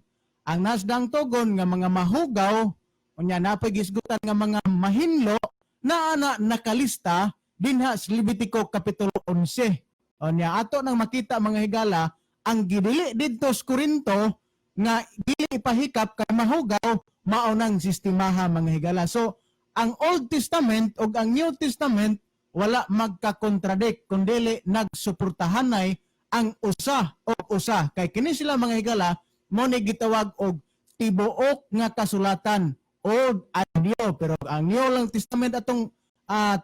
S3: Ang nasdaang tugon nga mga mahugaw, unya napoy gisgutan nga mga mahinlo na ana nakalista dinha sa Levitico kapitulo 11. Unya ato nang makita, mga higala, ang gidili didto sa Korinto nga dili ipahikap kay mahugaw, mao nang sistemaha, mga higala. So ang Old Testament ug ang New Testament wala magka-contradict kundili nagsuportahanay ang usa og usa kay kini sila, mga higala, mo ni gitawag og tibuok nga kasulatan, Old and New. Pero ang New lang Testament atong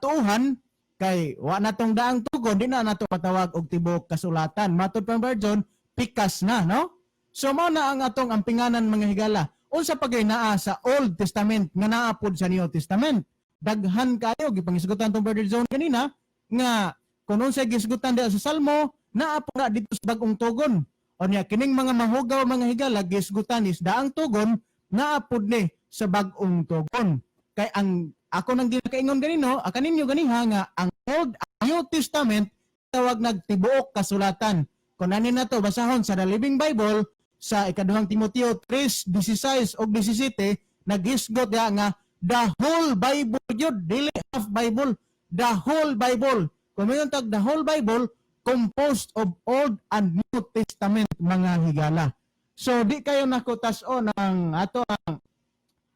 S3: tuuhan kay wa na tong daang tugon, di na nato patawag og tibuok kasulatan. Matod pa version, pikas na, no? So mao na ang atong ampinganan, mga higala. Unsa pa gay naa sa Old Testament nga naa pod sa New Testament? Daghan kayo. Gipangisgutan tong Brother Zone kanina nga kung unsay gisgutan diha sa Salmo, naa po na dito sa bagong tugon. Unya kining mga mahugaw, mga higala, gisgutan is daang tugon, naa pod ni sa bag-ong tugon. Kay ang ako nang ginakaingon ganino, kaninyo ganiha nga ang Old and New Testament tawag nagtibuok kasulatan. Kung ani na to basahon sa The Living Bible sa Ikaduhang Timoteo 3:16 ug 17, naghisgot diha nga the whole Bible yun, dili half Bible, the whole Bible. Kung mayon tag the whole Bible, composed of Old and New Testament, mga higala. So di kayo nako tas-o ng ato ang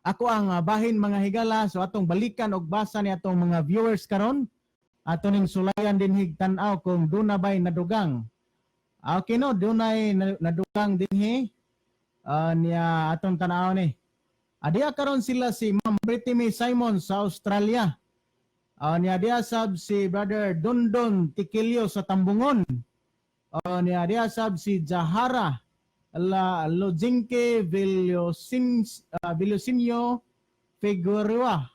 S3: ako ang bahin, mga higala. So atong balikan og basa ni atong mga viewers karon. Ato ning sulayan dinhig tan-aw kung duna bay nadugang. Okay no, dunay nadugang dinhi. Niya atong tan-aw ni. Adiya karon sila si Ma'am Pretty May Simon sa Australia. Niya diya sab si Brother Dondon Tikilio sa Tambungon. Niya diya sab si Jahara La Lojinke Villosinio Figueroa.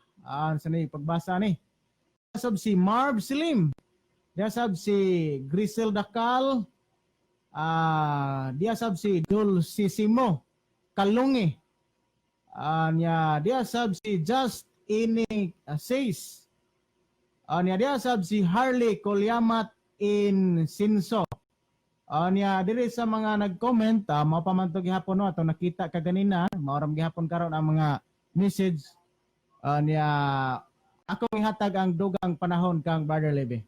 S3: Sa ni pagbasa ni. Diya sab si Marv Slim. Diya sab si Grisel Dacal. Diya sab si Dulcisimo Kalungi. Niya diya sab si Just Ini Says. Niya diya sab si Harley Kolyamat in Sinso. Niya diri sa mga nag-comment, mao pa man to gihapon no, ato nakita kaganina, mao ra gihapon karon ang mga message. Niya akong ihatag ang dugang panahon kang Brother Levy.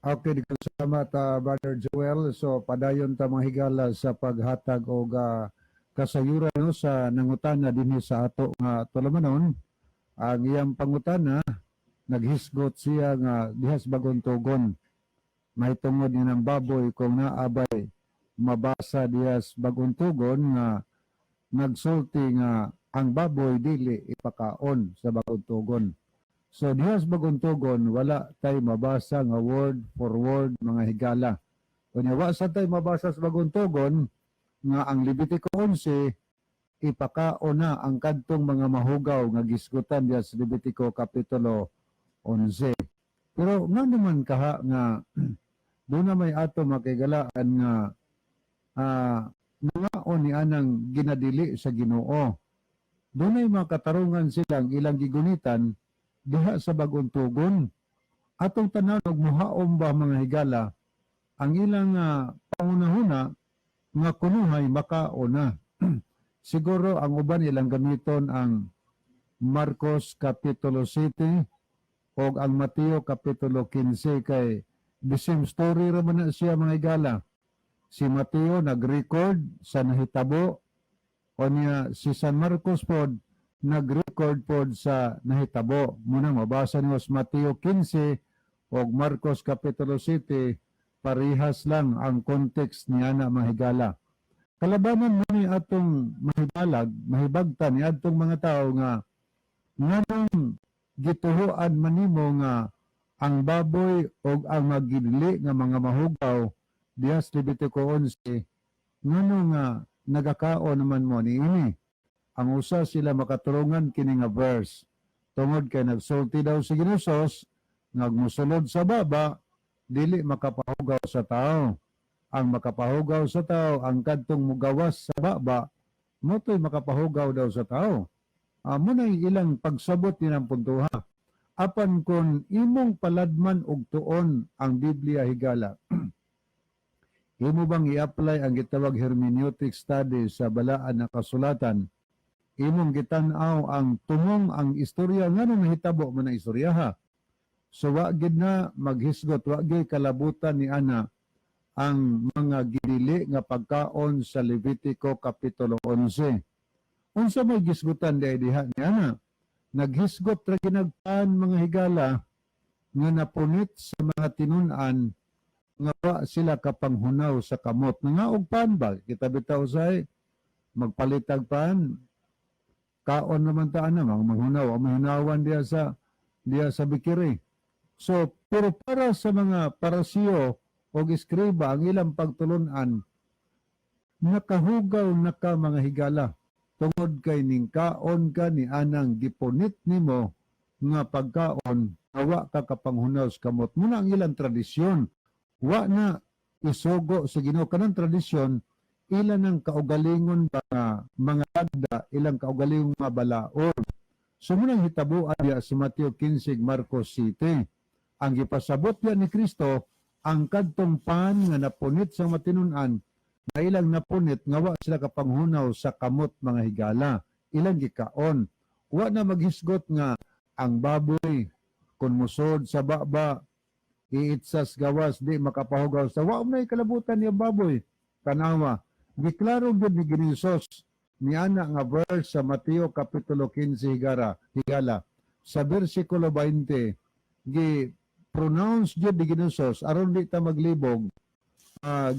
S4: Okay, di ko salamat, Brother Joel. So padayon ta, mga higala, sa paghatag og kasayuran, no, sa nangutana dinhi sa ato nga tulumanon. Ang iyang pangutana, naghisgot siya nga diha sa bagong tugon mahitungod ni ng baboy kung naabay mabasa diha sa bagong tugon nga nagsulti nga ang baboy dili ipakaon sa bagong tugon. So diha sa bagong tugon wala tay mabasa nga word for word, mga higala. Unya wa sa tay mabasa sa bagong tugon nga ang Levitico 11 ipakaon na ang kadtong mga mahugaw nga gisgutan diha sa Levitico kapitulo 11. Pero nga naman kaha nga doon na may ato makigalaan nga nangaon ni anang ginadili sa Ginoo. Dunay mga katarungan silang ilang gigunitan diha sa bag-ong tugon. Atong tanan og muhaom ba, mga higala, ang ilang pangunahuna nga kunuhay makaon na. Siguro ang uban ilang gamiton ang Marcos Kapitulo 7 o ang Mateo Kapitulo 15 kay the same story ra man na siya, mga higala. Si Mateo nag-record sa nahitabo o niya si San Marcos pod nag-record pod sa nahitabo. Muna mabasa niyo sa Mateo 15 o Marcos Kapitulo 7, parehas lang ang context niya na, mga higala. Kalabanan mo ni atong mahibalag, mahibagtan ni atong mga tao nga nganong gituhuan manimo nga ang baboy o ang magidili nga mga mahugaw diha sa Levitico 11, ngano nga nagakaon naman mo ni ini? Ang usa sila makatulungan kini nga verse tungod kay nagsulti daw si Ginosos nga musulod sa baba dili makapahugaw sa tao. Ang makapahugaw sa tao ang kadtong mugawas sa baba, motoy makapahugaw daw sa tao. Mo na ilang pagsabot ni ng puntuha. Apan kon imong paladman og tuon ang Biblia, higala, imo bang i-apply ang gitawag hermeneutic study sa balaan na kasulatan, imong gitan-aw ang tumong ang istorya, ngano nahitabo man ang istorya ha. So wa gid na maghisgot, wa gid kalabutan ni ana ang mga gidili nga pagkaon sa Levitico Kapitulo 11. Unsa may gisgutan di diha ni ana? Naghisgot ra ginagpan, mga higala, nga napunit sa mga tinun-an nga wa sila kapanghunaw sa kamot. Nangaog pan ba? Kita bitaw say magpalitag pan, kaon naman ta ana, mga manghunaw, ang mahunawan diha sa bakery. So, pero para sa mga Parisiyo o eskriba, ang ilang pagtulunan, nakahugaw na ka, mga higala, tungod kay ning kaon ka ni anang gipunit nimo nga pagkaon, wa ka kapanghunaw sa kamot. Muna ang ilang tradisyon. Wa na isugo sa Ginoo kanang tradisyon, ilan ang kaugalingon ba nga mga lagda, ilang kaugalingong mga balaod. So munang hitabuan diya sa Mateo 15, Marcos 7. Ang gipasabot diya ni Kristo, ang kadtong pan nga napunit sa matinunan, na ilang napunit nga wa sila kapanghunaw sa kamot, mga higala. Ilang gikaon. Wa na maghisgot nga ang baboy kung musod sa baba iitsas gawas di makapahugaw sa wa na kalabutan niya baboy. Tanawa, giklaro gyud ni Ginoos niana nga verse sa Mateo Kapitulo 15, higala, sa versikulo 20, gi pronounce gyud ni Ginoos aron di ta maglibog.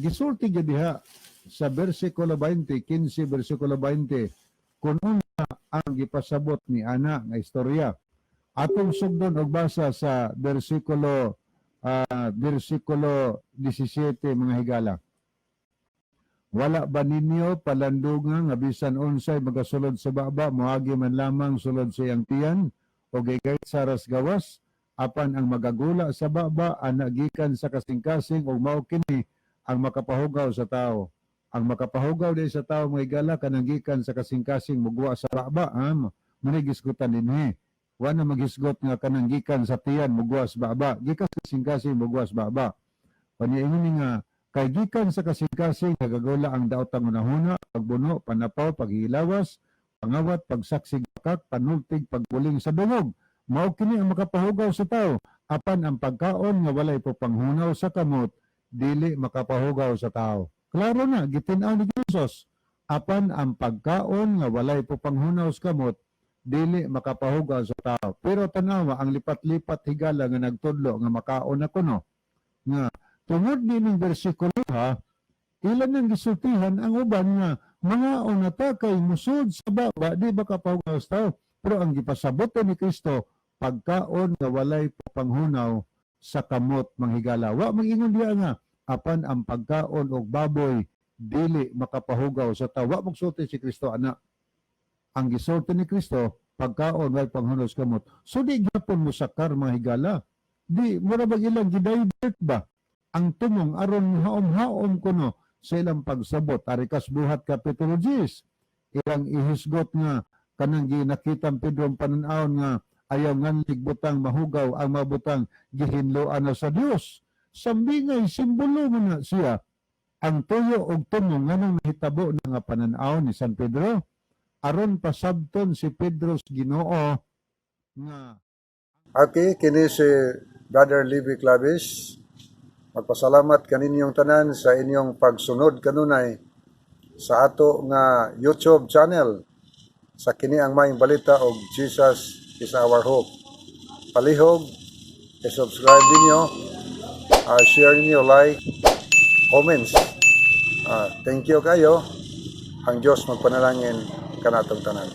S4: Gisulti gyud diha sa versikulo 20, 15 versikulo 20, kung unsa ang gipasabot ni ana nga istorya. Atong sugdon og basa sa versikulo 17, mga higala. Wala ba ninyo palandungan nga bisan unsay magasulod sa baba moagi man lamang sulod sa iyang tiyan o gigayt sa ras gawas? Apan ang magagula sa baba ana gikan sa kasing-kasing ug mao kini ang makapahugaw sa tao. Ang makapahugaw di sa tao, mga higala, kanang gikan sa kasing-kasing mugwa sa baba ha. Muna gisgutan dinhi. Wa na maghisgot nga kanang gikan sa tiyan mugwa sa baba. Gikan sa kasing-kasing mugwa sa baba. Panya ingon ni nga kay gikan sa kasing-kasing nagagula ang daotang hunahuna, pagbuno, panapaw, paghilawas, pangawat, pagsaksig bakak, panultig, pagbuling sa dungog. Mao kini ang makapahugaw sa tao. Apan ang pagkaon nga walay panghunaw sa kamot dili makapahugaw sa tao. Klaro na gitin-aw ni Jesus. Apan ang pagkaon nga walay panghunaw sa kamot dili makapahugaw sa tao. Pero tanawa ang lipat-lipat, higala, nga nagtudlo nga makaon na kuno. Nga tungod nining bersikulo ha, ilan ang gisultihan ang uban nga mga na ta kay musud sa baba di ba kapahugaw sa tao. Pero ang gipasabot ni Kristo, pagkaon nga walay panghunaw sa kamot, manghigala. Wa mangingon diya nga apan ang pagkaon og baboy dili makapahugaw sa tao. Wa magsulti si Kristo ana. Ang gisulti ni Kristo, Pagkaon, way panghunos kamot. So di gyapon mo sakar, mga higala. Di mura bag ilang gidivert ba ang tumong aron haom-haom kuno sa ilang pagsabot. Arikas Buhat Kapitulo 10. Ilang ihisgot nga kanang ginakitang Pedro ang panan-awon nga ayaw nganlig butang mahugaw, ang mga butang gihinloan na sa Dios. Sambingay simbolo man na siya ang tuyo og tumong. Nganong nahitabo na nga panan-aw ni San Pedro? Aron pasabton si Pedro sa Ginoo nga
S5: Okay, kini si Brother Libby Clavis. Magpasalamat kaninyong tanan sa inyong pagsunod kanunay sa ato nga YouTube channel sa kini ang Maayong Balita og Jesus is Our Hope. Palihog, i-subscribe ninyo, share ninyo, like, comments. Thank you kayo. Ang Diyos magpanalangin kanatong tanan.